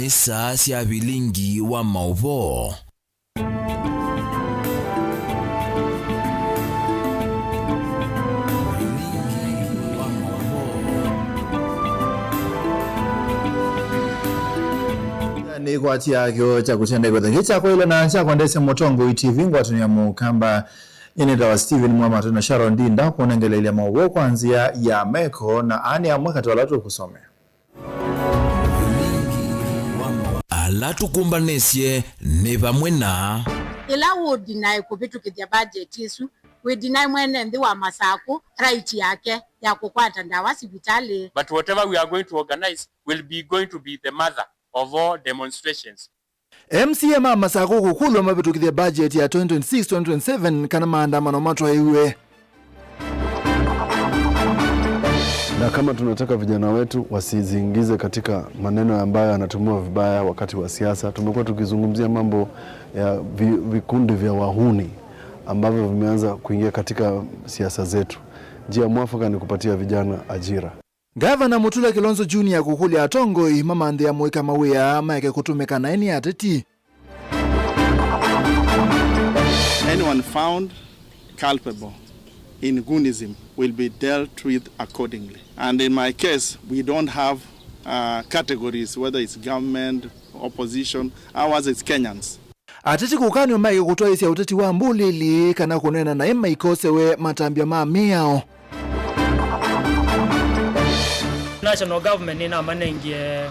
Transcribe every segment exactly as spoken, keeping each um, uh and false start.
Nĩ saa sya vilingi wa maũvoo. Nĩkwatia kĩo kya kũtenda ĩkwetha kĩ kya kwaĩlana kya kwendesya Mũtongoi T V ngwatanĩo ya Mũkamba. Nyie nĩtawa Stephen Mwamatu na Sharon Ndinda kũnengeleelya maũvoo kwa nzĩa ya meko, na aa nĩ amwe katĩ wa ala tũkũsomea. Ala tũkũmbanĩsye nĩ vamwe na. Ĩla wũ deny kũvĩtũkĩthya budget ĩsu, wĩ deny mwene nthĩ wa Masakũ right yake ya kũkwata ndawa sivitalĩ. But whatever we are going to organize will be going to be the mother of all demonstrations. M C A ma Masakũ kũkũlw'a mavĩtũkĩthye budget ya twenty twenty-six, twenty twenty-seven kana maandamano matwaĩwe. Na kama tunataka vijana wetu wasijiingize katika maneno ambayo yanatumiwa vibaya wakati wa siasa, tumekuwa tukizungumzia mambo ya vi-, vikundi vya wahuni ambavyo vimeanza kuingia katika siasa zetu. Njia mwafaka ni kupatia vijana ajira. Ngavana Mutula Kilonzo Junior kũkũlya atongoi mamanthĩa mũika mawĩa maeke kũtũmĩka naĩ nĩ ateti. Anyone found culpable in goonism will be dealt with accordingly. And in my case, we don't have, uh, categories, whether it's government, opposition, ours is Kenyans. Ateti kũkanĩwa maeke kũtwaĩĩsya ũteti wa mbũlĩlĩ kana kũneena naĩ maikosewe matambya ma mĩao. National government nĩnamanengie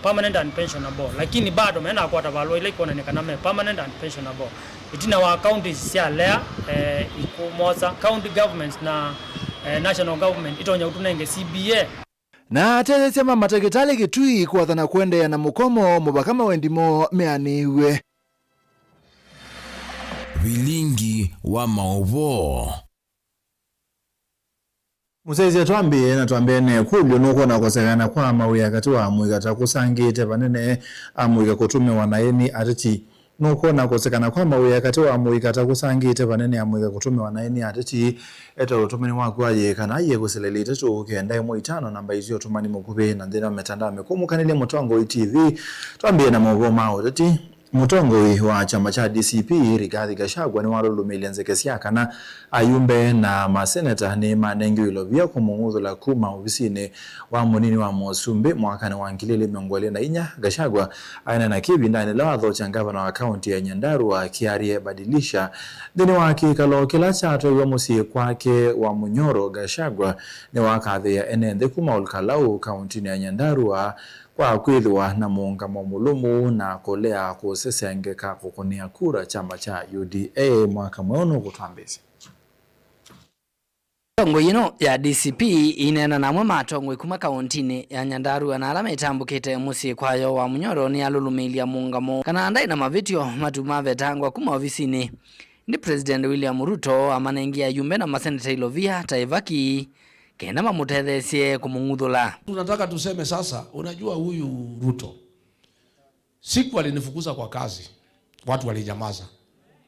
permanent and pensionable, lakini bado menakwata valũa ila ikwonany'a kana me permanent and pensionable. Ĩtina wa counties syalea, eh, ikũmosa, county governments na, eh, national government itonya ũtũnenge C B A. Na atetheesya ma matakĩtalĩ Kĩtui kũathana kũendeea na mũkomo mũvaka mawendi moo meanĩĩw'e. Vilingi wa maũvoo. Mũsyaĩĩsya twambĩĩe na twambĩĩe na ĩkũlyo, nũkwona kũsekana kwa mawĩa katĩ wa amũika ta kũsangĩĩte vanene amũika kũtũmĩwa naĩ nĩ ateti? Nũkwona kũsekana kwa mawĩa katĩ wa amũika ta kũsangĩĩte vanene amũika kũtũmĩwa naĩ nĩ ateti? Eta ũtũmani waku ayĩ kana ayĩ kũsilĩlya itatũ kenda ĩmwe itano namba isu ya ũtũmani mũkuvĩ na nthĩnĩ wa mĩtandao mĩkũmũkanĩlye Mũtongoi T V. Twambĩĩe na maũvoo ma ũteti. Mũtongoi wa kyama kya D C P, Rigathi Gachagua, nĩwalũlũmĩilye nzeke sya kana ayumbe na maseneta nĩmanengiwe ilovia kũmũng'uthũla kuma ovisinĩ wa mũnini wa mũsumbĩ mwakanĩ wa ngili ili mĩongo ĩlĩ na inya. Gachagua aineena kĩ ĩvindanĩ yĩla wathokya ngavana wa kaunti ya Nyandarua, Kiarie Badilisha, nthĩnĩ wa kĩkalo kĩla kyatwaiwe mũsyĩ kwake wa Munyoro. Gachagua nĩwakathĩĩa ene nthĩ kuma Olkalau, kauntinĩ ya Nyandarua, kwa kwĩthĩwa na mũũngamo mũlũmu na kũlea kũsesengeka kũkũnĩa kura kyama kya U D A. Mwaka mweũ nũkũtwambĩĩsya. Ndongoi ĩno ya D C P ĩineena na amwe ma atongoi kuma kauntinĩ ya Nyandarua na ala metambũkĩte mũsyĩ kwayo wa Munyoro nĩyalũlũmĩilya mũũngamo kana ndaĩ na mavĩtyo matu mavetangwa kuma ovisinĩ. Ĩndĩ President William Ruto amanengie ayumbe na maseneta ilovia ta ĩvaki kenda mamũtetheesye kũmũng'uthũla. Tunataka tuseme sasa, unajua huyu Ruto, siku alinifukuza kwa kazi, watu walinyamaza.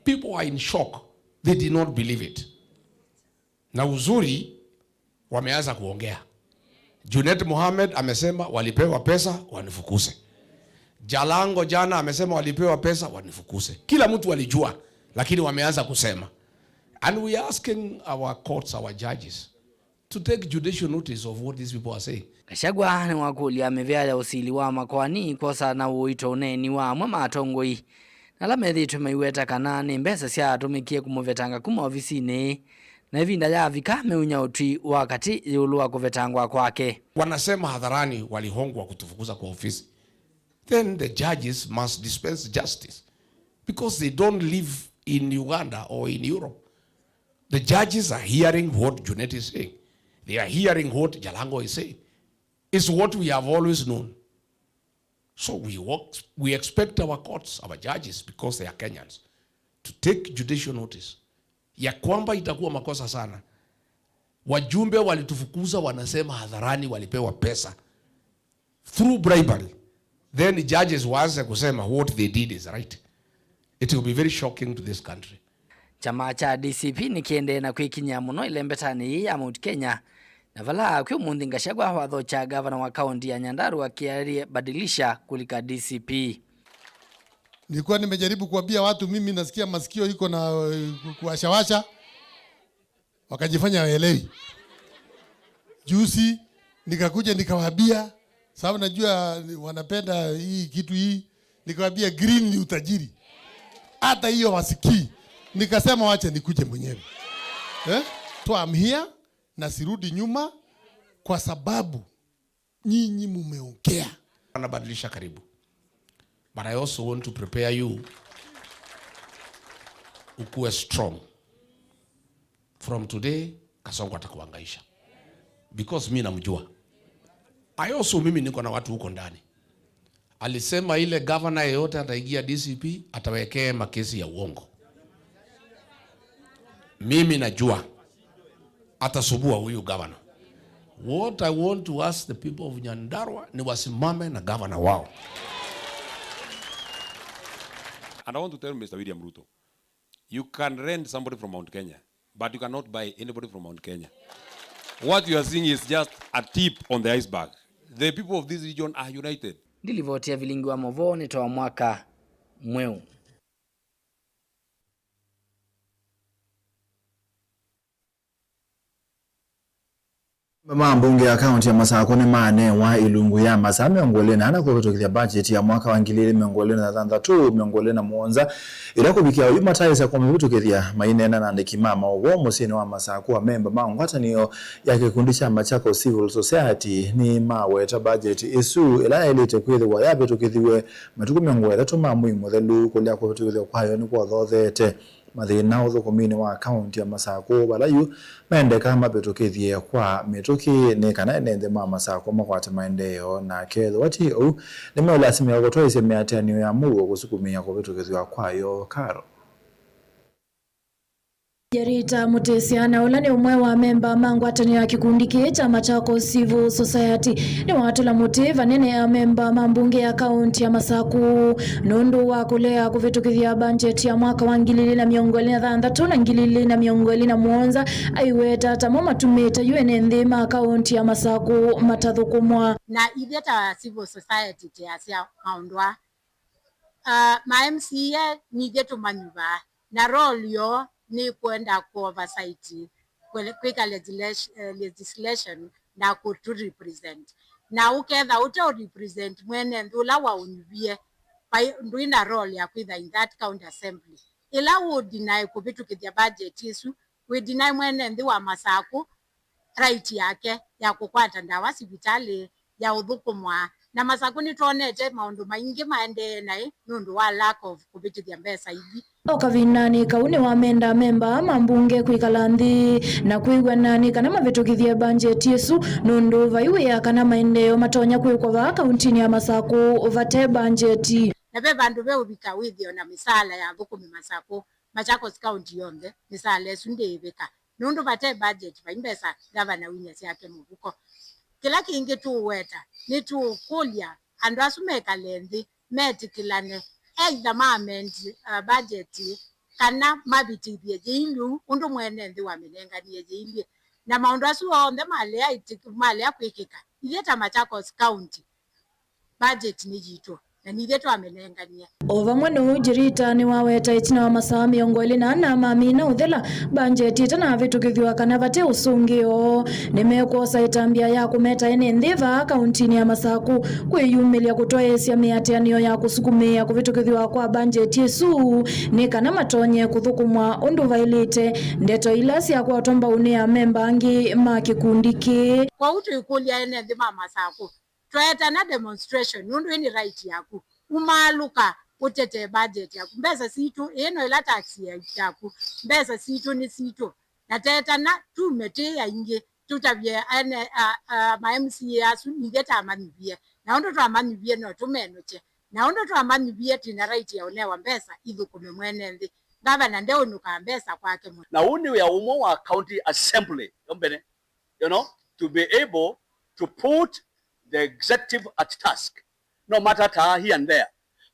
People were in shock. They did not believe it. Na uzuri, wameanza kuongea. Junet Mohamed amesema walipewa pesa, wanifukuze. Jalango jana amesema walipewa pesa, wanifukuze. Kila mtu alijua, lakini wameanza kusema. And we are asking our courts, our judges, to take judicial notice of what these people are saying. Gachagua nĩwakũlya mĩvĩa ya ũsili wa makoani kwosa na ũito ũneeni wa amwe ma atongoi na ala methĩĩtwe maiweta kana nĩ mbesa syatũmĩkie kũmũvetanga kuma ovisinĩ, na ĩvinda yavika meũnya ũtwi wa katĩ ĩũlũ wa kũvetangwa kwake. Wanasema hadharani walihongwa kutufukuza kwa ofisi. Then the judges must dispense justice because they don't live in Uganda or in Europe. The judges are hearing what Junet is saying. They are hearing what Jalango is saying. It's what we have always known. So we work, we expect our courts, our judges, because they are Kenyans, to take judicial notice ya kwamba itakuwa makosa sana. Wajumbe walitufukuza, wanasema hadharani walipewa pesa through bribery. Then judges waanze kusema what they did is right. It will be very shocking to this country. Kyama kya D C P nĩkĩendee na kwĩkinyĩa mũno ĩlembetanĩ yĩĩ ya Mount Kenya, Na vala akw'e ũmũnthĩ, Gachagua wathokya gavana wa kaunti ya Nyandarua Kiarie Badilisha kũlika D C P. Nilikuwa nimejaribu kuambia watu, mimi nasikia masikio iko na, eh, kuwashawasha, wakajifanya waelewi. Juzi nikakuja nikawaambia, sababu najua wanapenda hii kitu hii, nikawaambia green ni utajiri. Hata hiyo wasikii. Nikasema wacha nikuje mwenyewe. Eh? So I'm here na sirudi nyuma kwa sababu nyinyi mumeongea. Anabadilisha karibu. But I also want to prepare you. Ukuwe strong. From today, Kasongo atakuhangaisha. Because mi namjua. I also, mimi niko na watu huko ndani. Alisema ile gavana yeyote ataingia D C P, atawekea makesi ya uongo. Mimi najua atasubua huyu gavana. What I want to ask the people of Nyandarua ni wasimame na gavana wao. And I want to tell Mister William Ruto, you can rent somebody from Mount Kenya, but you cannot buy anybody from Mount Kenya. What you are seeing is just a tip on the iceberg. The people of this region are united. Nĩ livoti ya vilingi wa movoo nĩ toa mwaka mweũ. Amemba ma mbunge ya kaunti ya Masakũ nĩmaanewa ilungu ya masaa mĩongo ĩlĩ na ana kũvĩtũkĩthya mbajeti ya mwaka wa ngili ilĩ mĩongo ĩlĩ na thanthatũ, mĩongo ĩlĩ na mũonza, ĩla kũvikĩa oyu mataĩsya kũmĩvĩtũkĩthya. Maineena na andĩki ma maũvoo mũsyĩnĩ wa Masakũ, amemba ma ngwatanĩo ya kĩkundi kya Machakos Civil Society nĩmaweta mbajeti ĩsu ĩla yaĩlĩte kwĩthĩwa yavĩtũkĩthiw'e matukũ mĩongo ĩtatũ ma mwei mũthelu kũlea kũvĩtũkĩthw'a kwayo nĩkwothothete mathĩna ũthũkũminĩ wa kaunti ya Masakũ, vala yu mendeka mavĩtũkĩthye kwa mĩtũkĩ nĩ kana ene nthĩ ma Masakũ makwate maendeeo, na kethĩwa ti ũu, nĩmeũlasimĩka kũtwaĩsya mĩatĩanĩo ya mũuo kũsukumĩa kũvĩtũkĩthw'a kwayo. Karo. Jerita Mutisya, na ũla nĩ ũmwe wa amemba ma ngwatanĩo ya kĩkundi kĩĩ kya Machakos Civil Society, nĩwatũla mũtĩ vanene amemba ma mbunge ya kaunti ya Masakũ nũndũ wa kũlea kũvĩtũkĩthya mbanjeti ya mwaka wa ngili ilĩ na mĩongo ĩlĩ na thanthatũ na ngili ilĩ na mĩongo ĩlĩ na mũonza, aiweta ta mo matumĩte yu ene nthĩ ma kaunti ya Masakũ matathũkũmwa. Na ithyĩ ta civil society tĩasya maũndũ aa. Ah, ma M C A nithyĩ tũmanyuvaa, na role yoo nĩ kwenda ku oversight, kwele-, kwĩka legislation, eh, legislation na kũtũ represent. Na ũketha ũte ũ represent mwene nthĩ ũla waũnyuvie, vai-, ndwĩ na role ya kwĩtha in that county assembly. Ĩla ũ deny kũvĩtũkĩthya budget ĩsu, wĩ deny mwene nthĩ wa Masakũ right yake ya kũkwata ndawa sivitalĩ, ya ũthũkũmwa. Na Masakũ nĩtwonete maũndũ maingĩ maendee naĩ nũndũ wa lack of kũvĩtĩthya mbesa ithi. O kavindanĩ kau nĩwamenda amemba ma mbunge kwĩkala nthĩ na kwĩw'ana nĩ kana mavĩtũkĩthye mbanjeti ĩsu, nũndũ vai wĩa kana maendeeo matonya kwĩkwa vaa kauntinĩ ya Masakũ vate mbanjeti. Na ve vandũ ve ũvika wĩthĩo na mĩsaala ya athũkũmi Masakũ, Machakos County yonthe, mĩsaala ĩsu ndĩĩvĩka. Nũndũ vate budget, vai mbesa, ngavana winyasya ake mũvuko. Kĩla kĩngĩ tũũweta, nĩtũũkũlya andũ asu mekale nthĩ, metĩkĩlane, either ma amend, uh, budget, kana mavĩtĩthye yĩilyĩ ũndũ mwene nthĩ wamĩnenganie yĩilyĩ. Na maũndũ asu onthe malea ĩtĩk-, malea kwĩkĩka, ithyĩ ta Machakos County, budget nĩ yitũ, na nithyĩ twamĩnenganie. O vamwe na ũu, Jirita nĩwaweta ĩtina wa masaa mĩongo ĩlĩ na ana mamina ũthela mbanjeti ĩtanavĩtũkĩthw'a kana vate ũsũngĩo, nĩmekwosa ĩtambya ya kũmeta ene nthĩ vaa kauntinĩ ya Masakũ kwĩyumĩlya kũtwaĩĩsya mĩatĩanĩo ya kũsukumĩĩa kũvĩtũkĩthw'a kwa mbanjeti ĩsu nĩ kana matonye kũthũkũmwa ũndũ vaĩlĩte, ndeto ila syakwatwa mbau nĩ amemba angĩ ma kĩkundi kĩĩ. Kwoou twĩkũlya ene nthĩ ma Masakũ, tweetana demonstration, nũndũ ĩĩ nĩ right yaku. Umaalũka ũtetee budget yaku. Mbesa sitũ, ĩĩ no ĩla tax ya-, yaku. Mbesa sitũ nĩ sitũ. Na teetana, tume twĩ aingĩ, tũtavye ene, a, a, ma M C A asu, nithyĩ twamanyuvie. Na ũndũ twamanyuvie no tũmenũkye. Na ũndũ twamanyuvie twĩ na right ya ũnewa mbesa, ithũkũme mwene nthĩ. Ngavana ndeũnũkaa mbesa kwake mũno. Na ũũ nĩ wĩa ũmwe wa county assembly, yo mbene. You know, to be able to put the executive at task, no matter taa here and there.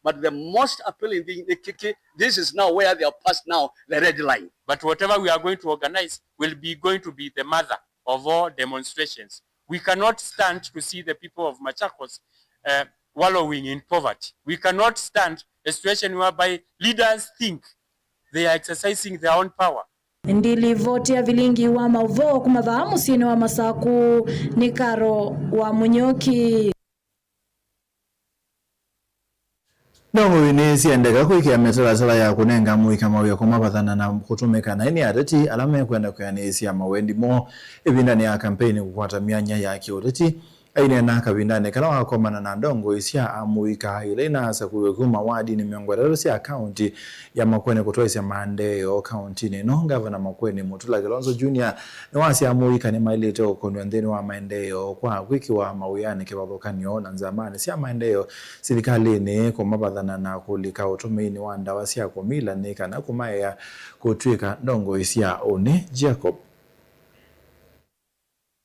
But the most appealing thing, the ki-, ki-, this is now where they have passed now the red line. But whatever we are going to organize will be going to be the mother of all demonstrations. We cannot stand to see the people of Machakos, uh, wallowing in poverty. We cannot stand a situation whereby leaders think they are exercising their own power. Ĩndĩ livoti ya vilingi wa maũvoo kuma vaa mũsyĩnĩ wa Masaku nĩ Karo wa Mũnyũki. Ndongoi nĩsyendeka kwĩkĩa mĩtalatala ya kũnenga amũika mawĩa kũmavathana na kũtũmĩka naĩ nĩ ateti ala mekwenda kwĩanĩsya mawendi moo ĩvindanĩ ya kampeini kũkwata myanya ya kĩũteti. Aineena kavindanĩ kala wakomana na ndongoi sya amũika ila inasakuiwe kuma wadinĩ mĩongo ĩtatũ sya kaunti ya Makueni kũtwaĩsya maendeeo kauntinĩ ĩno, Ngavana Makueni Mutula Kilonzo Junior nĩwasya amũika nĩmaĩlĩte ũkonw'a nthĩnĩ wa maendeeo kwa kwĩkĩwa mawĩanĩ kĩvathũkany'o na nzamanĩ sya maendeeo silikalĩnĩ kũmavathana na kũlika ũtũmĩinĩ wa ndawa sya kũmila nĩ kana kũmaea kũtw'ĩka ndongoi sya ũnĩ. Jacob.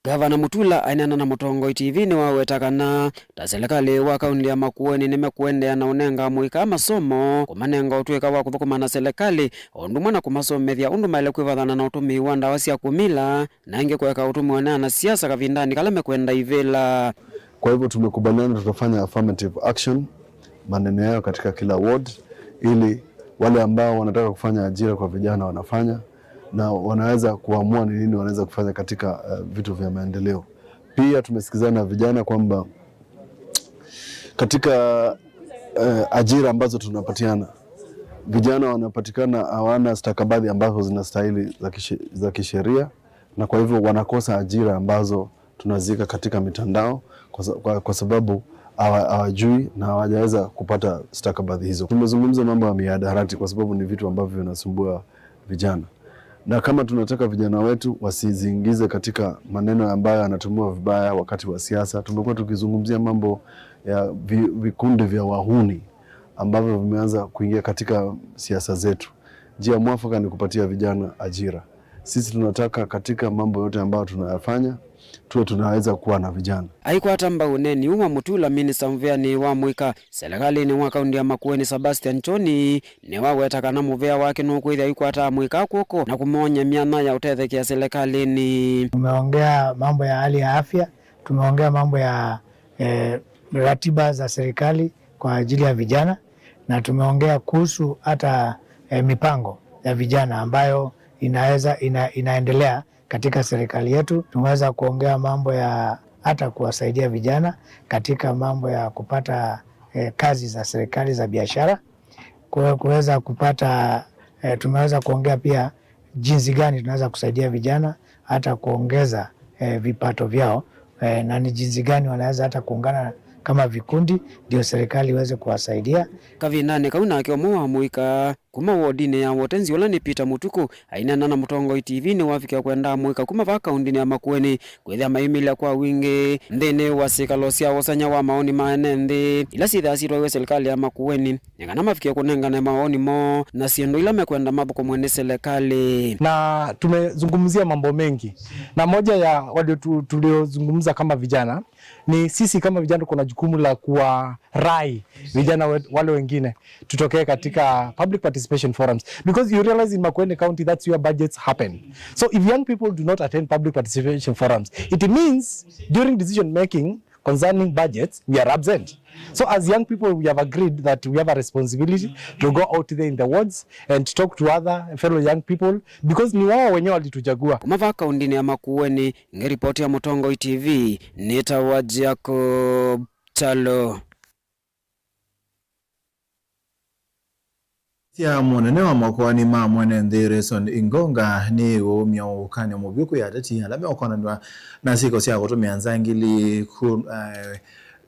Ngavana Mutula aineena na Mũtongoi T V nĩwaweta kana ta silikalĩ wa kaunti ya Makueni nĩmekũendeea na ũnenga amũika masomo, kũmanenga ũtw'ĩka wa kũthũkũma na silikalĩ, o ũndũ ũmwe na kũmasomethya ũndũ maĩle kwĩvathana na ũtũmĩi wa ndawa sya kũmila, na ĩngĩ kũeka ũtũmĩwa nĩ anasiasa kavindanĩ kala mekwenda ivĩla. Kwa hivyo tumekubaliana tutafanya affirmative action, maneno yayo katika kila ward, ili wale ambao wanataka kufanya ajira kwa vijana wanafanya, na wanaweza kuamua ni nini wanaweza kufanya katika, eh, vitu vya maendeleo. Pia tumesikizana na vijana kwamba katika, eh, ajira ambazo tunapatiana, vijana wanapatikana hawana stakabadhi ambazo zinastahili za kishe-, za kisheria, na kwa hivyo wanakosa ajira ambazo tunaziweka katika mitandao kwa sa-, kwa, kwa sababu hawa-, hawajui na hawajaweza kupata stakabadhi hizo. Tumezungumza mambo ya mihadarati kwa sababu ni vitu ambavyo vinasumbua vijana. Na kama tunataka vijana wetu wasijiingize katika maneno ambayo yanatumiwa vibaya wakati wa siasa, tumekuwa tukizungumzia mambo ya vi-, vikundi vya wahuni ambavyo vimeanza kuingia katika siasa zetu. Njia mwafaka ni kupatia vijana ajira. Sisi tunataka katika mambo yote ambayo tunayafanya, tuwe tunaweza kuwa na vijana. Aikwata mbau ũneeni ũũ wa Mutula, minista mũvĩanĩ wa amũika silikalĩnĩ wa kaunti ya Makueni, Sebastian Choni, nĩwaweta kana mũvĩa wake nũkwĩthĩa aikwata amũika kw'oko na kũmony'a myanya ya ũtethekea silikalĩnĩ. Tumeongea mambo ya hali ya afya, tumeongea mambo ya, eh, ratiba za serikali kwa ajili ya vijana, na tumeongea kuhusu hata, eh, mipango ya vijana ambayo inaweza, ina-, inaendelea katika serikali yetu. Tumeweza kuongea mambo ya hata kuwasaidia vijana katika mambo ya kupata, eh, kazi za serikali za biashara. Kuwe-, kuweza kupata, eh, tumeweza kuongea pia jinsi gani tunaweza kusaidia vijana hata kuongeza, eh, vipato vyao, eh, na ni jinsi gani wanaweza hata kuungana kama vikundi ndio serikali iweze kuwasaidia. Kavindanĩ kau nake ũmwe wa amũika kuma wodinĩ ya Wotenzi ũla nĩ Peter Mũtukũ aineena na Mũtongoi T V nĩwavikĩa kwenda amũika kuma vaa kauntinĩ ya Makueni kwĩthĩa mayumĩlya kwa wingĩ nthĩnĩ wa syĩkalo sya wosany'a wa maoni ma ene nthĩ ila syĩthĩawa syĩtwaiwe silikalĩ ya Makueni, nĩ kana mavikĩe kũnengane maoni moo na syĩndũ ila mekwenda mathũkũmwe nĩ silikalĩ. Na tumezungumzia mambo mengi, na moja ya walio tu-, tuliozungumza kama vijana ni sisi kama vijana tuko na jukumu la kuwarai vijana we-, wale wengine tutokee katika public participation forums, because you realize in Makueni County, that's where budgets happen. So if young people do not attend public participation forums, it means during decision making concerning budgets, we are absent. So as young people, we have agreed that we have a responsibility to go out there in the wards and talk to other fellow young people, because ni wao wenyewe walituchagua. Kuma vaa kauntinĩ ya Makueni, ngĩripoti ya Mũtongoi T V, nĩtawa Jacob Chalo. Sya mũnene wa makoani ma mwene nthĩ Raison Ingonga nĩ ũmya ũkany'o mũvyũ kwĩ ateti ala meũkonanw'a na syĩko sya kũtũmĩa nzangili ku-, eh,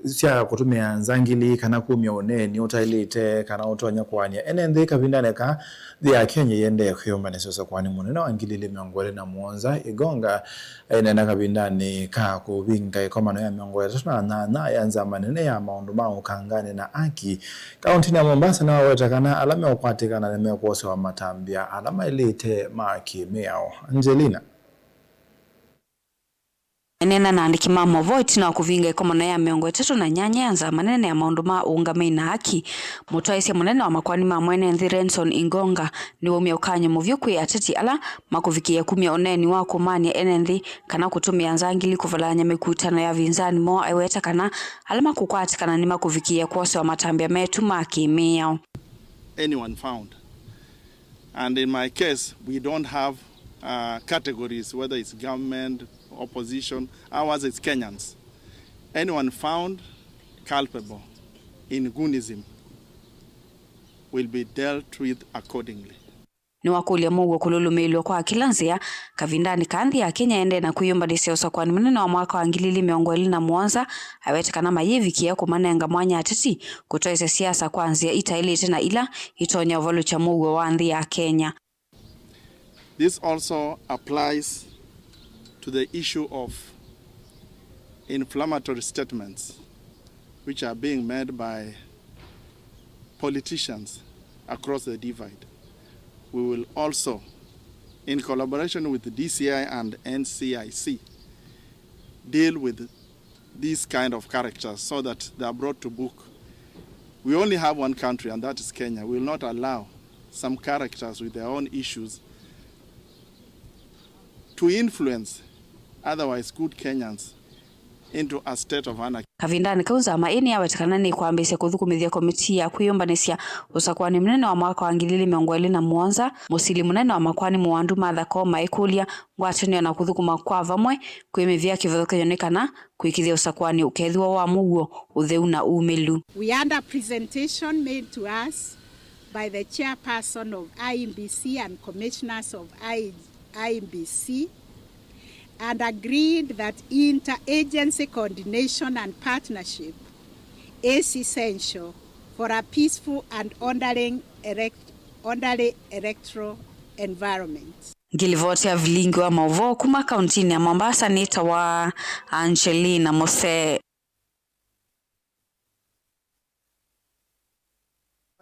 sya kũtũmĩa nzangili kana kumya ũneeni ũtaĩlĩte kana ũtonya kũaany'a ene nthĩ kavindanĩ kaa nthĩ ya Kenya ĩendee kwĩyũmbanĩsya ũsakũani mũnene wa ngili ilĩ mĩongo ĩlĩ na mũonza. Ingonga aineena kavindanĩ ka kũvinga ĩkomano ya mĩongo ĩtatũ na nyanya ya nzama nene ya maũndũ ma ũkanganĩ na aki kauntinĩ ya Mombasa, nĩwaweta kana ala meũkwatĩkana nĩmekwosewa matambya ala maĩlĩte ma kĩ-mĩao. Angelina. Eneena na andĩki ma movoo ĩtina wa kũvinga ĩkomano ya mĩongo ĩtatũ na nyanya ya nzama nene ya maũndũ ma ũũngamĩi na haki, mũtwaĩsya mũnene wa makoani ma mwene nthĩ Renson Ingonga nĩwaumya ũkany'o mũvyũ kwĩ ateti ala makũvikĩĩa kumya ũneeni wa kũmany'a ene nthĩ kana kũtũmĩa nzangili kũvalany'a mĩkutano ya avinzani moo, aiweta kana ala makũkwatĩkana nĩmakũvikĩĩa kwosewa matambya metu ma kĩ-mĩao. Anyone found. And in my case, we don't have uh, categories, whether it's government, opposition. Ours is Kenyans. Anyone found culpable in goonism will be dealt with accordingly. Nĩwakũlya mũuo kũlũlũmĩĩlw'a kwa kĩla nzĩa kavindanĩ kaa nthĩ ya Kenya ĩendee na kwĩyũmbanĩsya ũsakũani mũnene wa mwaka wa ngili ili mĩongo ĩlĩ na mũonza, awete kana mayĩvikĩĩa kũmanenga mwanya ateti kũtwaĩsya siasa kwa nzĩa itaĩlĩte na ila itonya ũvalũkya mũuo wa nthĩ ya Kenya. This also applies to the issue of inflammatory statements which are being made by politicians across the divide. We will also, in collaboration with the D C I and N C I C, deal with these kind of characters so that they are brought to book. We only have one country, and that is Kenya. We will not allow some characters with their own issues to influence otherwise good Kenyans into a state of anarchy. Kavindanĩ kau, nzama ĩĩ nĩyawetekana nĩkwambĩĩsya kũthũkũmĩthya komitii ya kwĩyũmbanĩsya ũsakũani mũnene wa mwaka wa ngili ili mĩongo ĩlĩ na mũonza, mũsili mũnene wa makoani Mũwandu Martha Koome aikũlya ngwatanĩo na kũthũkũma kwa vamwe kwĩ mĩvĩa kĩvathũkany'o nĩ kana kwĩkĩthya ũsakũani ũkethĩwa wa mũuo, ũtheu na umĩlu. We had a presentation made to us by the chairperson of I E B C and commissioners of I E B C and agreed that interagency coordination and partnership is essential for a peaceful and orderly, elect, orderly electoral environment. Ngilivoti ya vilingi wa maũvoo kuma kauntinĩ ya Mombasa nĩtawa Angelina Mose.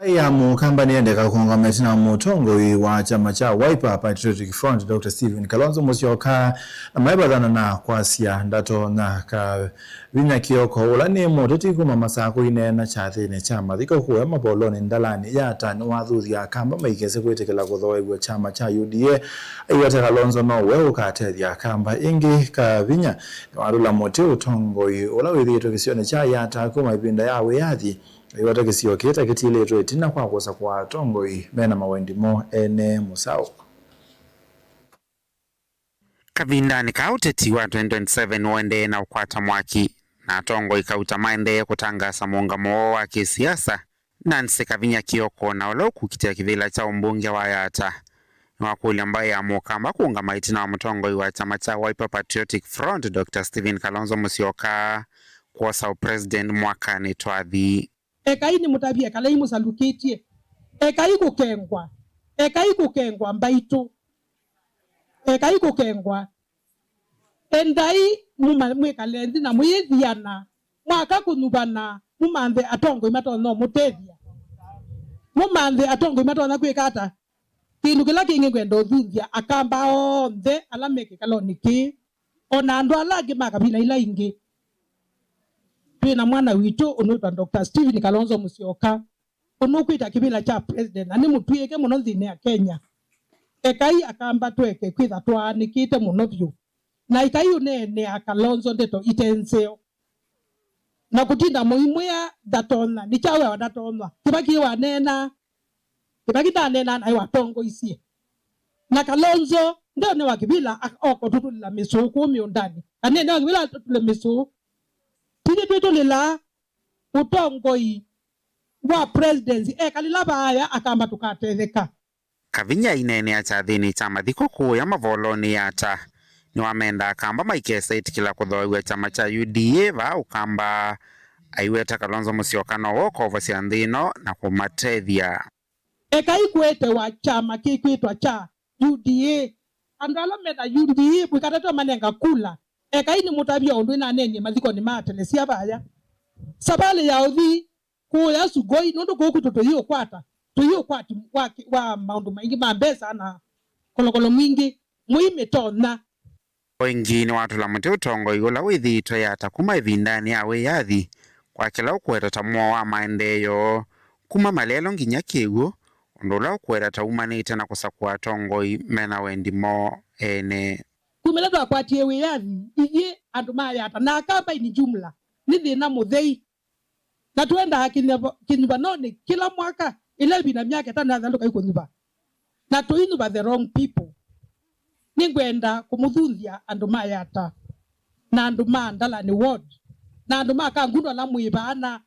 Mbaĩ ya Mũkamba nĩyendeka kũũngama ĩtina wa mũtongoi wa kyama kya Wiper Patriotic Front, Doctor Stephen Kalonzo Musyoka, na maivathana na kwasya ndatonya Kavinya Kioko, ũla nĩ mũteti kuma Masakũ, ineena kyathĩnĩ kya mathiko kũya Mavolonĩ Ndalani Yatta nĩwathuthya Akamba maikese kwĩtĩkĩla kũthooew'a kyama kya U D A. Aiweta Kalonzo nowe ũkatethya Akamba. Ĩngĩ, Kavinya nĩwatũla mũtĩ ũtongoi ũla wĩthĩĩtwe kĩsionĩ kya Yatta kuma ĩvinda ya wĩyathi, aiweta kĩsio kĩĩ ta kĩtilĩtwe ĩtina kwa kwosa kwa atongoi mena mawendi moo ene mũsaũ. Kavindanĩ kaa, ũteti wa twenty twenty-seven ũendee na ũkwata mwaki, na atongoi kauta maendee kũtangaasa mũũngamo woo wa kĩsiasa. Nancy Kavinya Kioko, na ũla ũkukitĩa kĩvĩla kya ũmbunge wa Yatta, nĩwakũlya mbaĩ ya Mũkamba kũũngama ĩtina wa mũtongoi wa kyama kya Wiper Patriotic Front, Doctor Stephen Kalonzo Musyoka, kwosa ũpresident mwakanĩ twathi. Ekai nĩmũtavye, ekalai mũsalukĩtye. Ekai kũkengwa. Ekai kũkengwa mbaitũ. Ekai kũkengwa. Endai mũma-, mwĩkale nthĩ na mũyĩthiana. Mwaka kũnyuvana, mũmanthe atongoi matonya ũmũtethya. Mũmanthe atongoi matonya kwĩka ata? Kĩndũ kĩla kĩngĩ ngwenda ũthunzya Akamba onthe ala me kĩkalonĩ kĩĩ, o na andũ ala angĩ ma kavila ila ingĩ. Twĩ na mwana witũ ũnũĩtwa Doctor Stephen Kalonzo Musyoka, ũnũkwĩta kĩvĩla kya president, na nĩ mũtw'ĩĩke mũno nthĩnĩ ya Kenya. Ekai Akamba tũeke kwĩtha twaanĩkĩte mũno vyũ, na ekai ũneenea Kalonzo ndeto ite nzeo. Na kũtinda mũimwĩa ndatonya, nĩ kyaũ wĩawa ndatonya? Kĩvaki waneenaa. Kĩvaki ndaneenaa naĩ watongoisye. Na Kalonzo ndenewa kĩvĩla ak-, oka ũtũtũlĩla mĩsũũ kũu mĩũndanĩ. Aneenewa kĩvĩla atũtũle mĩsũũ. Tithyĩ twĩtũlĩlaa ũtongoi wa presidency, ekalĩla vaaya Akamba tũkatetheka. Kavinya aineenea kyathĩnĩ kya mathiko kũũya Mavolonĩ Yatta, nĩwamenda Akamba maikesa ĩtĩkĩla kũthooew'a kyama kya U D A vaa Ũkamba, aiweta Kalonzo Musyoka nowe ũkovosya nthĩ ĩno na kũmatethya. Ekai kũetewa kyama kĩkwĩtwa kya U D A. Andũ ala me na U D A, mũikatatwe manenga kula. Ekai nĩmũtavya ũndũ ĩnaneenie mathikonĩ ma atelesia vaya. Savalĩ ya ũthi kũũya Sugoi, nũndũ kũu kwitũ tũyĩũkwata, tũyĩũkwati wa, wa maũndũ maingĩ ma mbesa na kolokolo mwingĩ, mũimĩtonya. O ĩngĩ nĩwatũla mũtĩ ũtongoi ũla wĩthĩĩtwe yata kuma ĩvindanĩ ya wĩyathi kwa kĩla ũkũweta ta mũo wa maendeeo, kuma malelũ nginya kĩw'ũ, ũndũ ũla ũkũweta ta umanĩte na kũsakũa atongoi mena wendi moo ene. Kuma ĩla twakwatie wĩyathi, ithyĩ andũ ma yata na Akamba in jumla, nĩ thĩna mũthei. Na tũendaa kĩnyuva-, kĩnyuvanonĩ kĩla mwaka, ĩla ĩvinda myaka ĩtano yathalũka ĩkũnyuva. Na tũinyuva the wrong people. Nĩngwenda kũmũthunzya andũ ma Yata, na andũ ma Ndalani Ward, na andũ ma Kangundo ala mwĩ vaa, na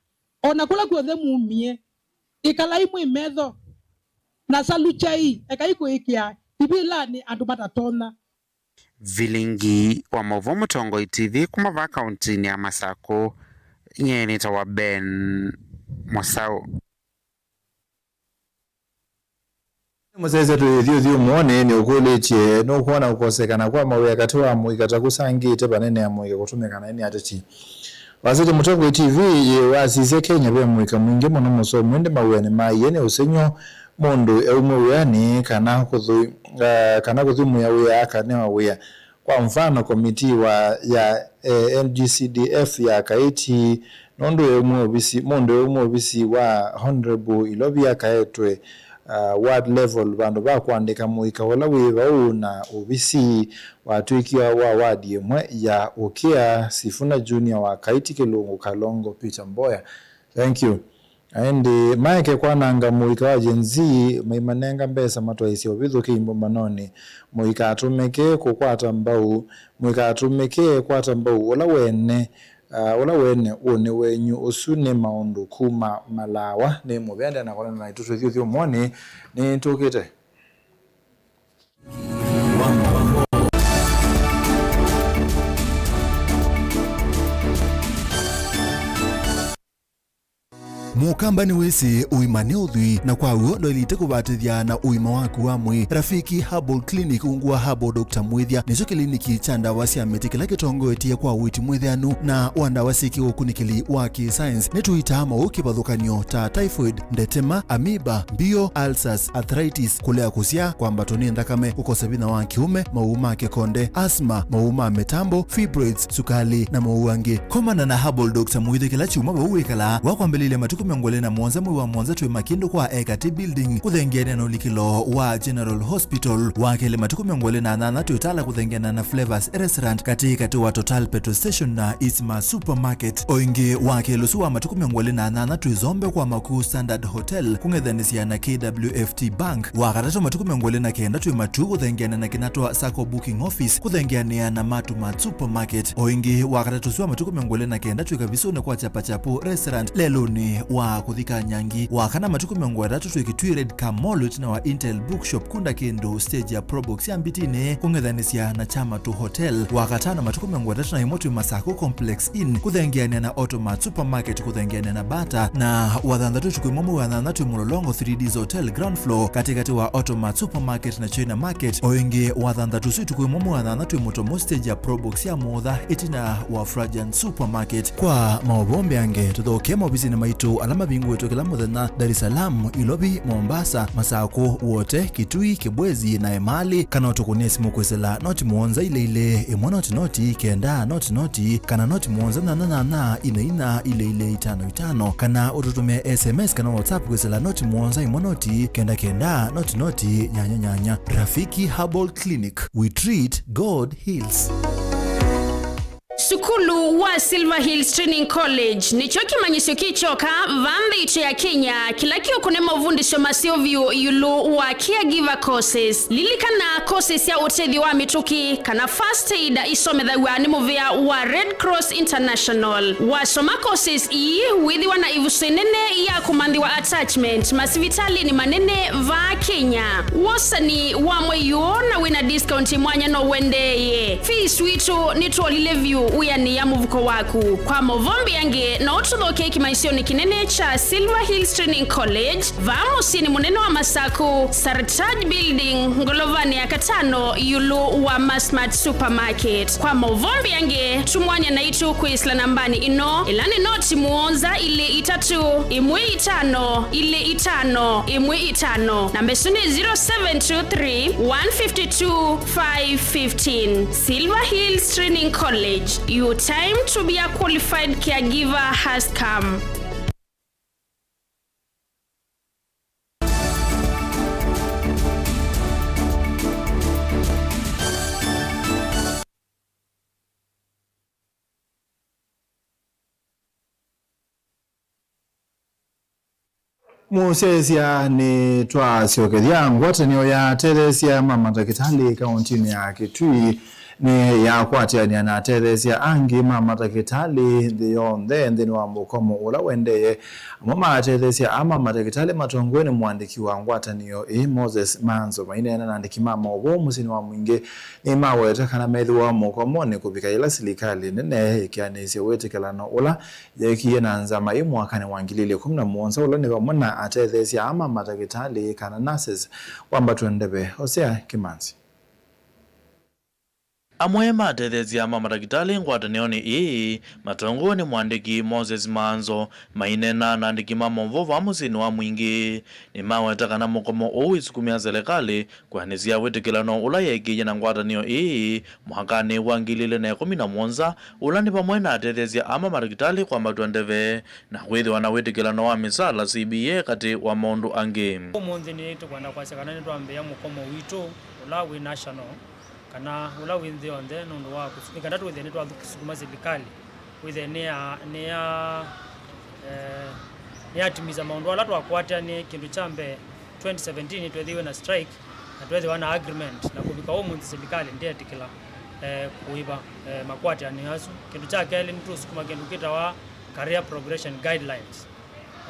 o na kũla kw'onthe mumie, ĩkalai mwĩ metho, na salukyai, ekai kũĩkĩa ivĩlanĩ andũ matatonya. Vilingi wa maũvoo Mũtongoi T V kuma vaa kauntinĩ ya Masakũ, nyie nĩtawa Ben Mũsaũ. Mũsyaĩĩsya twĩ ĩthyũthyũmũonĩ nĩũkũlĩtye, nũkwona kũkosekana kwa mawĩa katĩ wa mũika ta kũsangĩte vanene ya mũika kũtũmĩka naĩ nĩ ateti? Wasya ta Mũtongoi T V yĩwasisya Kenya ve mũika mwingĩ mũno mũsomu, ĩndĩ mawĩanĩ ma ĩĩ nĩ ũsengy'o, mũndũ eumw'a wĩanĩ, kana kũthũ-, ah, kana kũthimũĩa wĩa akanewa wĩa. Kwa mfano, komitii wa, ya, eh, N G C D F ya Kaiti, nũndũ eumw'a ovisi, mũndũ eumw'a ovisi wa Honorable Ilovi akaetwe, ah, ward level vandũ va kũandĩka mũika ũla wĩ vau, na ovisi watw'ĩkiwa wa ward ĩmwe ya Ũkĩa, Sifuna Junior wa Kaiti Kĩlungu Kalongo Peter Mboya. Thank you. Ĩndĩ maeke kwananga mũika wa Gen Z, maimanenga mbesa matwaĩsye ũvithũkĩi mbũmbanonĩ. Mũikatũmĩke kũkwata mbau, mũikatũmĩke kwata mbau ũla wene, ah, ũla wene ũnĩ wenyu. Ũsu nĩ maũndũ kuma Malawa. Nĩ mũvea ndena kwanana naitũ twĩthyũthyũmũonĩ, nĩtũkĩte. Mũkamba nĩwĩsĩ ũima nĩ ũthwii, na kwa w'o ndwaĩlĩte kũvatĩthya na ũima waku wa mwĩĩ. Rafiki Herbal Clinic, ungu wa Herbal Doctor Mwĩthya, nĩkyo kĩliniki kya ndawa sya mĩtĩ kĩla kĩtongoetye kwa ũiiti mwĩtheanu na wa ndawa syĩ kĩũkunĩkĩli wa kĩ-science. Nĩtũitaa maũũ kĩvathũkany'o ta typhoid, ndetema, amoeba, mbio, ulcers, arthritis, kũlea kũsyaa, kwambatwa nĩ nthakame, kũkosa vinya wa kĩũme, maũũ ma kĩkonde, asthma, maũũ ma mĩtambo, fibroids, sukalĩ, na maũũ angĩ. Komana na Herbal Doctor Mwĩthya kĩla kyumwa vau wĩkalaa. Wakwambĩlĩlya matukũ mĩongo ĩlĩ na mũonza mwei wa mũonza twĩ Makindũ kwa Ekati Building, kũthengeanĩa na ũlikĩlo wa General Hospital. Wa kelĩ matukũ mĩongo ĩlĩ na nyanya twĩ Tala kũthengeanĩa na Flavors Restaurant, katĩ katĩ wa Total Petrol Station na Isma Supermarket. O ĩngĩ, wa kelĩ ũsu wa matukũ mĩongo ĩlĩ na nyanya twĩ Zombe kwa Makuu Standard Hotel, kũng'ethanĩsya na K W F T Bank. Wa katatũ matukũ mĩongo ĩlĩ na kenda twĩ Matuu kũthengeanĩa na Kinatwa Sacco Booking Office, kũthengeanĩa na Matumat Supermarket. O ĩngĩ, wa katatũ ũsu wa matukũ mĩongo ĩlĩ na kenda twĩ Kavisũnĩ kwa Chapachapu Restaurant, lelũnĩ wa kũthi Kanyangi. Wa kana matukũ mĩongo ĩtatũ twĩ Kitui Red Car Mall, ĩtina wa Intel Bookshop, kunda kĩndũ stage ya Probox ya Mbitinĩ, kũng'ethanĩsya na Chamatu Hotel. Wa katano matukũ mĩongo ĩtatũ na ĩmwe twĩ Masakũ Complex Inn, kũthengeanĩa na Automat Supermarket, kũthengeanĩa na Bata. Na wa thanthatũ ũtukũ ĩmwe mwei wa nyanya twĩ Mũlolongo three Ds Hotel ground floor, katĩkatĩ wa Automat Supermarket na China Market. O ĩngĩ, wa thanthatũ ũsu ũtukũ ĩmwe mwei wa nyanya twĩ Mũtomo stage ya Probox ya Mũtha, ĩtina wa Frajan Supermarket. Kwa maũvoo mbeange, tũthokee maovisinĩ maitũ ala mavingũĩtwe kĩla mũthenya Dar es Salaam, Ilovi, Mombasa, Masakũ, Wote, Kitui, Kibwezi, na Emali, kana ũtũkũnĩe simũ kwĩsĩla noti mũonza ilĩ ilĩ, ĩmwe noti noti, kenda noti noti, kana noti mũonza nyanya nyanya, ina ina, ilĩ ilĩ, itano itano, kana ũtũtũmĩe S M S kana WhatsApp kwĩsĩla noti mũonza ĩmwe noti, kenda kenda, noti noti, nyanya nyanya. Rafiki Herbal Clinic, we treat, God heals. Sukulu wa Silver Hills Training College nĩkyo kĩmanyĩsyo kĩ kyoka va nthĩ itũ ya Kenya kĩla kĩũkũne mavundĩsyo maseo vyũ ĩũlũ wa caregiver courses. Lilikana, courses sya ũtethyo wa mĩtũkĩ kana first aid isomethaw'a nĩ mũvĩa wa Red Cross International. Wasoma courses ii, wĩthĩwa na ĩvuso ĩnene ya kũmanthĩwa attachment masivitalĩnĩ manene va Kenya. Wosani wa mwei ũũ na wĩna discount mwanya no ũendeeye. Fees witũ nĩtwolile vyũ. Wĩanĩĩa mũvuko waku. Kwa maũvoo mbeange, no ũtũthokee kĩmaĩsyonĩ kĩnene kya Silver Hills Training College, vaa mũsyĩnĩ mũnene wa Masaku, Sartaj Building, ngolovanĩ ya katano, ĩũlũ wa Masmart Supermarket. Kwa maũvoo mbeange, tumwany'a naitũ kwĩsĩla nambanĩ ĩno, ĩla nĩ noti mũonza ilĩ itatũ, ĩmwe itano, ilĩ itano, ĩmwe itano. Namba ĩsu nĩ zero seven two three, one fifty two, five fifteen. Silver Hills Training College, your time to be a qualified caregiver has come. Mũsyaĩĩsya, nĩtwasyokethya. Ngwatanĩo ya atetheesya ma matakĩtalĩ kaũntinĩ ya Kitui nĩyakwatĩanĩa na atetheesya angĩ ma matakĩtalĩ nthĩ yonthe nthĩnĩ wa mũkomo ũla ũendee. Amwe ma atetheesya aa ma matakĩtalĩ matongoew'e nĩ mũandĩki wa ngwatanĩo ĩĩ, Moses Manzo, maineena na andĩki ma maũvoo mũsyĩnĩ wa Mwingĩ, nĩmaweta kana methĩwa mũkomonĩ kũvika yĩla silikalĩ nene ĩkeanĩsye wĩtĩkĩlano ũla yeekie na nzama ĩ mwakanĩ wa ngili ilĩ ikũmi na mũonza, ũla nĩ vamwe na atetheesya aa ma matakĩtalĩ kana nurses. Wambatwa ndeve, Hosea Kimanzi. Amwe ma atetheesya ma matakĩtalĩ ngwatanĩonĩ ĩĩ matongoew'e nĩ mũandĩki Moses Manzo maineena na andĩki ma maũvoo vaa mũsyĩnĩ wa Mwingĩ, nĩmaweta kana mũkomo ũũ wĩsukumĩa selekalĩ kũanĩsya wĩtĩkĩlano ũla yeekĩie na ngwatanĩo ĩĩ mwakanĩ wa ngili ilĩ na ikũmi na mũonza, ũla nĩ vamwe na atetheesya aa ma matakĩtalĩ kwambatw'a ndeve na kwĩthĩwa na wĩtĩkĩlano wa mĩsaala, C B A, katĩ wa maũndũ angĩ. Ũmũnthĩ nĩtũkwenda kwasya kana nĩtwambĩĩa mũkomo witũ ũla wĩ national, kana ũla wĩ nthĩ yonthe, nũndũ wa kũsu-, nĩ kana twĩthĩe nĩtwasukuma silikalĩ wĩthĩe nĩ ya, nĩ ya, eh, nĩ yatimisa maũndũ ala twakwatĩanĩe. Kĩndũ kya mbee, twenty seventeen nĩtweethĩiwe na strike, na tweethĩwa na agreement, na kũvika ũmũnthĩ silikalĩ ndĩetĩkĩla, eh, kũĩva, eh, makwatĩanĩo asu. Kĩndũ kya kelĩ, nĩtũsukuma kĩndũ kĩtawa career progression guidelines.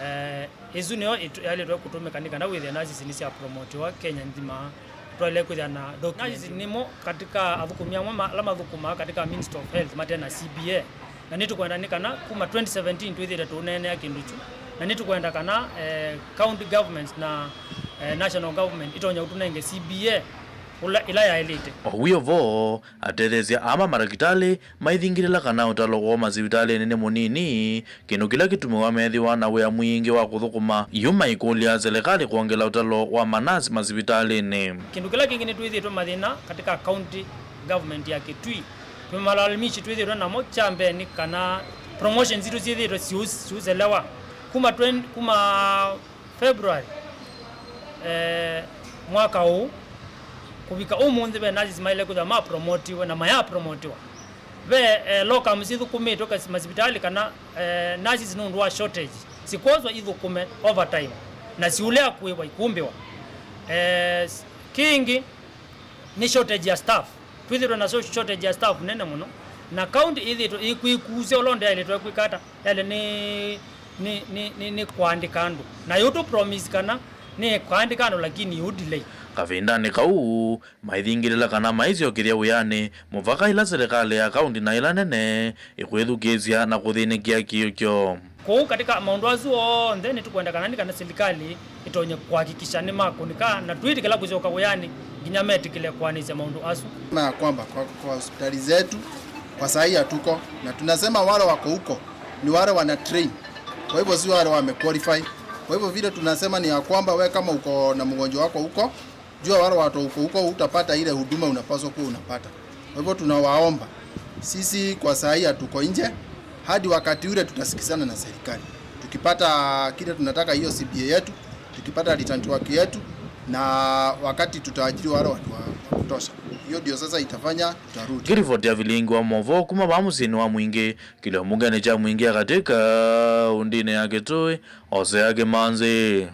Eh, ĩsu nĩyo ĩtu-, yaĩlĩtwe kũtũmĩka nĩ kana wĩthĩe nurses nĩsya promotiwa Kenya nthima. Twaĩle kwĩthĩa na documents. Nurses nĩmo katika athũkũmi amwe ma-, ala mathũkũmaa katika Ministry of Health mate na C B A. Na nĩtũkwenda nĩ kana kuma twenty seventeen twĩthĩĩte tũũneenea kĩndũ kyu. Na nĩtũkwenda kana, eh, county governments na, eh, national government itonya ũtũnenge C B A ũla, ĩla yaĩlĩte. O wĩ o vo, atetheesya aa ma matakĩtalĩ maithingĩlĩla kana ũtalo woo masivitalĩnĩ nĩ mũnini, kĩndũ kĩla kĩtumĩwa methĩwa na wĩa mwingĩ wa kũthũkũma. Yu maikũlya selekalĩ kwongela ũtalo wa manasi masivitalĩnĩ. Kĩndũ kĩla kĩngĩ, nĩtwĩthĩĩtwe mathĩna katika county government ya Kitui. Twĩ malalamishi twĩthĩĩtwe namo, kya mbee nĩ kana promotions sitũ syĩthĩĩtwe siũ-, siũselewa. Kuma twenty, kuma February, eh, mwaka ũũ, kũvika ũmũnthĩ, ve nurses maĩle kwĩthĩwa mapromotiwe na mayapromotiwa. Ve, eh, locum sithũkũmĩtwe kasi-, masivitalĩ kana, eh, nurses nũndũ wa shortage, sikwoswa ithũkũme overtime, na siũlea kũĩvwa ikũmbĩwa. Eh, s-, kĩngĩ, nĩ shortage ya staff. Twĩthĩtwe na so-, shortage ya staff nene mũno, na county ĩthĩtwe ĩkwĩkusya ũla ũndũ yaĩlĩtwe kwĩka ata, yaĩle nĩ, nĩ, nĩ, nĩ, nĩ kũandĩka andũ. Na yũtũ promise kana nĩ kũandĩka andũ, lakini yũ delay. Kavindanĩ kau, maithingĩlĩla kana maisyokeethya wĩanĩ mũvaka ĩla silikalĩ ya kaunti na ĩla nene ĩkwĩthukĩĩsya na kũthĩnĩkĩa kĩũkyo. Kwoou, katika maũndũ asu onthe, nĩtũkwenda kana nĩ kana silikalĩ ĩtonye kũhakikisha nĩmakũnĩka na twĩtĩkĩla kũsyoka wĩanĩ nginya metĩkĩle kũanĩsya maũndũ asu. Na ya kwamba kwa, kwa hospitali zetu kwa saa hii hatuko, na tunasema wale wako huko ni wale wana train, kwa hivyo si wale wamequalify. Kwa hivyo vile tunasema ni ya kwamba we kama uko na mgonjwa wako huko, jua wale watu huko huko utapata ile huduma unapaswa kuwa unapata. Kwa hivyo tunawaomba, sisi kwa saa hii hatuko nje, hadi wakati ule tutasikizana na serikali. Tukipata kile tunataka, hiyo C B A yetu, tukipata return to work yetu, na wakati tutaajiri wale watu wa, wa kutosha. Hiyo ndio sasa itafanya tutarudi. Nĩ ripoti ya vilingi wa maũvoo kuma vaa mũsyĩnĩ wa Mwingĩ, kĩlio mbungenĩ kya Mwingĩ ya katĩ kaũntĩnĩ ya Kitui, Hosea Kimanzi.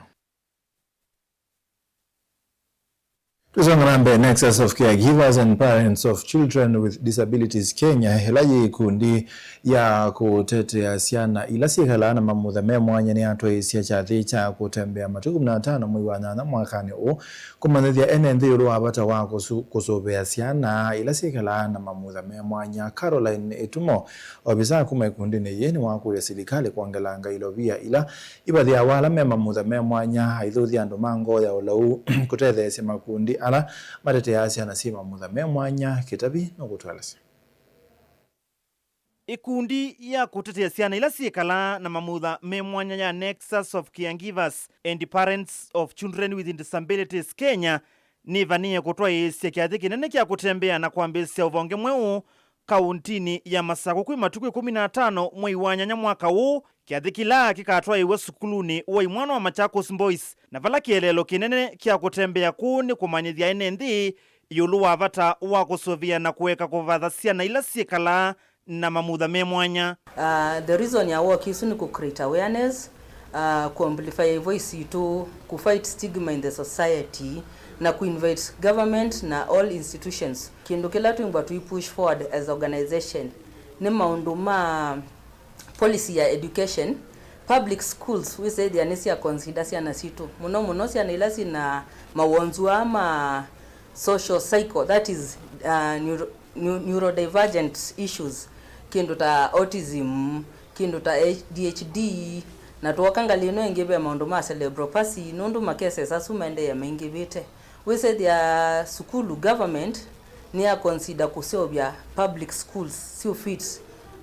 Tũsonga na mbee, Nexus of Caregivers and Parents of Children with Disabilities Kenya, ĩla yĩ ikundi ya kũtetea syana ila syĩkalaa na mamutha me mwanya, nĩyatwaĩĩsye kyathĩ kya kũtembea matukũ kũmi na atano mwei wa nyanya mwakanĩ ũũ, kũmanyĩthya ene nthĩ ĩũlũ wa vata wa kũsu-, kũsũvĩa syana ila syĩkalaa na mamutha me mwanya. Caroline Ĩtumo, ovisaa kuma ikundinĩ yĩĩ, nĩwakũlya silikalĩ kwongelanga ilovia ila ivathĩawa ala me mamutha me mwanya, aithuthya andũ ma ngoo ya ũlau, kũtetheesya makundi ala mateteaa syana syĩ mamutha me mwanya. Kĩtavi nũkũtũelesya. Ĩkundi ya kũtetea syana ila syĩkalaa na mamutha me mwanya ya Nexus of Caregivers and Parents of Children with Disabilities Kenya nĩvanĩĩe kũtwaĩĩsya kyathĩ kĩnene kya kũtembea na kwambĩĩsya ũvonge mweũ kaũntinĩ ya Masakũ kwĩ matukũ ĩkũmi na atano mwei wa nyanya mwaka ũũ, kyathĩ kĩla kĩkatwaĩĩw'a sukulunĩ wa imwana wa Machakos Boys, na vala kĩeleelo kĩnene kya kũtembea kũũ nĩ kũmanyĩthya ene nthĩ ĩũlũ wa vata wa kũsũvĩa na kũeka kũvatha syana ila syĩkalaa na mamutha me mwanya. Uh, the reason ya walk isu nĩ kũ create awareness, uh, kũ amplify voice itũ, kũ fight stigma in the society, na kũ invite government na all institutions. Kĩndũ kĩla twĩmbwa tũi push forward as organization nĩ maũndũ ma policy ya education. Public schools wĩsĩthĩa nĩ sya consider syana sitũ, mũno mũno syana ila syĩna mawonzu aa ma social psycho, that is, uh, neuro-, neu-, neurodivergent issues, kĩndũ ta autism, kĩndũ ta A D H D, na twoka ngalĩ ĩno ĩngĩ ve maũndũ ma cerebral palsy, nũndũ ma cases asu maendee maingĩvĩte. Wĩsĩthĩa sukulu, government nĩya consider kũseũvya public schools syũ fit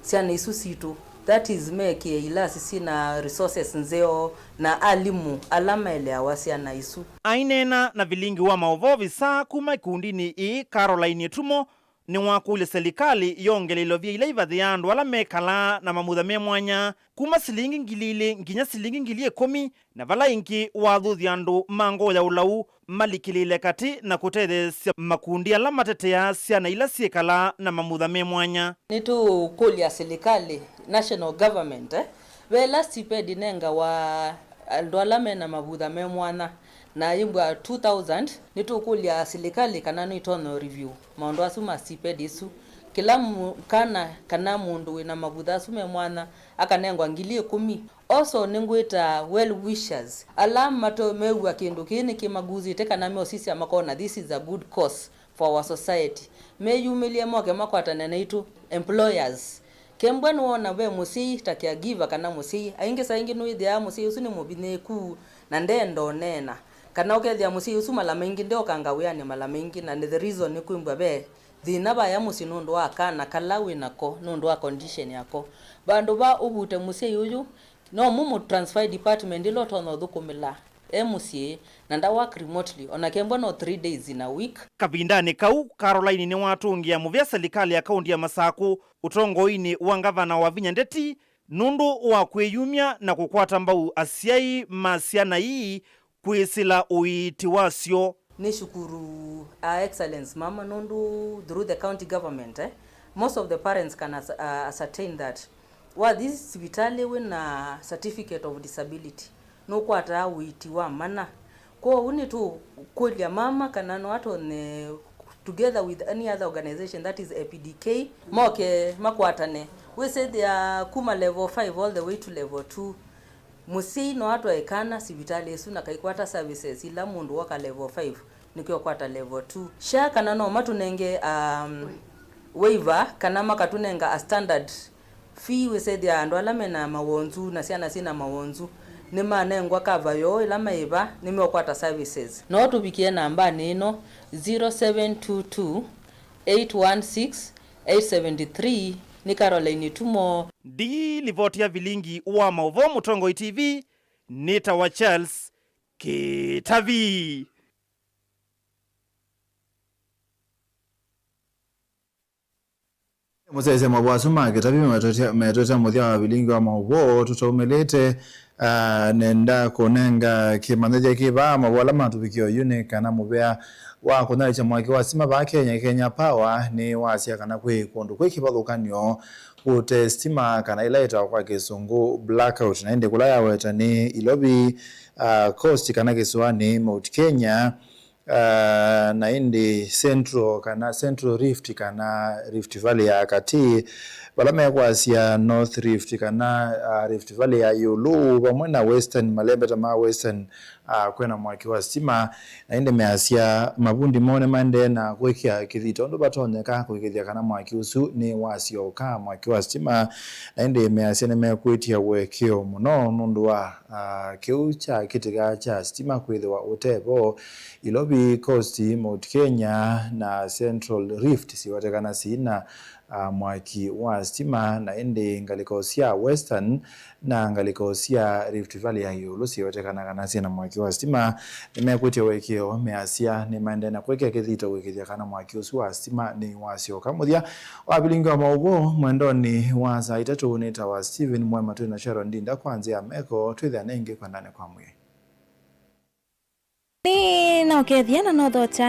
syana isu sitũ, that is, mekĩe ilasi syĩna resources nzeo na alimũ ala maeleawa syana isu. Aineena na vilingi wa maũvoo, ovisaa kuma ikundinĩ ĩĩ, Caroline Ĩtumo, nĩwakũlya silikalĩ yongele ilovia ila ivathĩaa andũ ala mekalaa na mamutha me mwanya kuma silingi ngili ilĩ nginya silingi ngili ĩkũmi, na vala ĩngĩ wathuthya andũ ma ngoo ya ũlau malikĩlĩĩle katĩ na kũtetheesya makundi ala mateteaa syana ila syĩkalaa na mamutha me mwanya. Nĩtũũkũlya silikalĩ, national government, eh, ve ĩla stipend ĩnengawa andũ ala me na mavutha me mwanya, na yĩmbwa two thousand, nĩtũũkũlya silikalĩ kana no ĩtonya review maũndũ asu ma stipend ĩsu. Kĩla mu-, kana, kana mũndũ wĩ na mavutha asu me mwanya akanengwa ngili ĩkũmi. Also, nĩngwĩta well wishers, ala mato-, mew'a kĩndũ kĩĩ nĩkĩmagusĩte kana meũsisya makona this is a good cause for our society, meyumĩlye moke makwatane naitũ, employers. Kembwa nĩwona ve mũsyai ta caregiver kana mũsyai, aingĩ saa ingĩ nĩwĩthĩaa mũsyai ũsu nĩ mũvinyĩĩku na ndenda ũneena, kana ũkethĩa mũsyai ũsu mala maingĩ ndeokanga wĩanĩ mala maingĩ, na nĩ the reason nĩkwĩmbwa ve thĩna vaya mũsyĩ nũndũ wa kana kala wĩ nako, nũndũ wa condition yako. Vandũ va ũvute mũsyai ũyũ, no mũmũ transfer department ĩla ũtonya ũthũkũmĩla e mũsyĩ, na nda work remotely, ona kembwa no three days in a week. Kavindanĩ kau, Caroline nĩwatũngĩa mũvea silikalĩ ya kaunti ya Masakũ ũtongoinĩ wa ngavana Wavinya Ndeti nũndũ wa kwĩyumya na kũkwata mbau asyai ma syana ii kwĩsĩla ũiiti wasyo. Nĩ shukuru Her Excellence Mama nũndũ through the county government, eh, most of the parents can as-, uh, ascertain that wathi sivitalĩ wĩ na certificate of disability, nũkwataa ũiiti wa mana. Kwoou nĩtũkũlya mama kana no atonye, together with any other organization that is A P D K, moke makwatane. Wĩsĩthĩa kuma level five all the way to level two, mũsyai no atwae kana sivitalĩ ĩsu na kaikwata services ila mũndũ woka level five nĩkyo ũkwata level two. SHA kana no matũnenge, um, waiver kana makatũnenga a standard fee, wĩsĩthĩa andũ ala mena mawonzu na syana syĩna mawonzu nĩmanengwa cover yoo ĩla maĩ va nĩmeũkwata services. No tũvikĩe nambanĩ ĩno, zero seven two two, eight one six, eight seven three. Nĩ Caroline Ĩtumo. Ndi livoti ya vilingi wa maũvoo Mũtongoi T V, nĩtawa Charles Kĩtavi. Mũsyaĩĩsya maũvoo asu ma Kĩtavi metwete, metwete mũthya wa vilingi wa maũvoo tũtaumĩlĩte. Ah, nenda kũnenga kĩmanyĩthya kĩ vaa, maũvoo ala matũvikie oyu nĩ kana mũvea wa kũnyaĩĩkya mwaki wa sitima vaa Kenya, Kenya Power, nĩwasya kana kwĩ kũndũ kwĩ kĩvathũkany'o kũte sitima, kana ĩla ĩtawa kwa Kĩsũngũ blackout, na ĩndĩ kũla yaweta nĩ Ilovi, ah, Coast kana kĩsũanĩ Mount Kenya. Ah, na ĩndĩ Central kana Central Rift kana Rift Valley ya katĩ, vala mekwasya North Rift kana, ah, Rift Valley ya ĩũlũ vamwe na Western, malembeta ma Western, ah, kwĩna mwaki wa sitima, na ĩndĩ measya mavundi moo nĩmaendee na kwĩkĩa kĩthito ũndũ vatonyeka kũĩkĩĩthya kana mwaki ũsu nĩwasyoka, mwaki wa sitima, na ĩndĩ measya nĩmekwĩtya ũekeo mũno nũndũ wa, ah, kĩu kya kĩtĩka kya sitima kwĩthĩwa ũtevo Ilovi Coast, Mount Kenya na Central Rift siwetekana sina, ah, mwaki wa sitima, na ĩndĩ ngalĩko sya Western na ngalĩko sya Rift Valley ya ĩũlũ siwetekana kana syĩna mwaki wa sitima nĩmekwĩtya ũekeo, measya nĩmaendee na kwĩkĩa kĩthito kũĩkĩĩthya kana mwaki ũsu wa sitima nĩwasyoka. Mũthya wa vilingi wa maũvoo mwendonĩ wa saa itatũ nĩtawa Stephen Mwema, twĩ na Sharon Ndinda kwa nzĩa ya meko, twĩthĩane ĩngĩ kwendanĩ kwa mwĩĩ. Nĩ na ũkethia na nothokya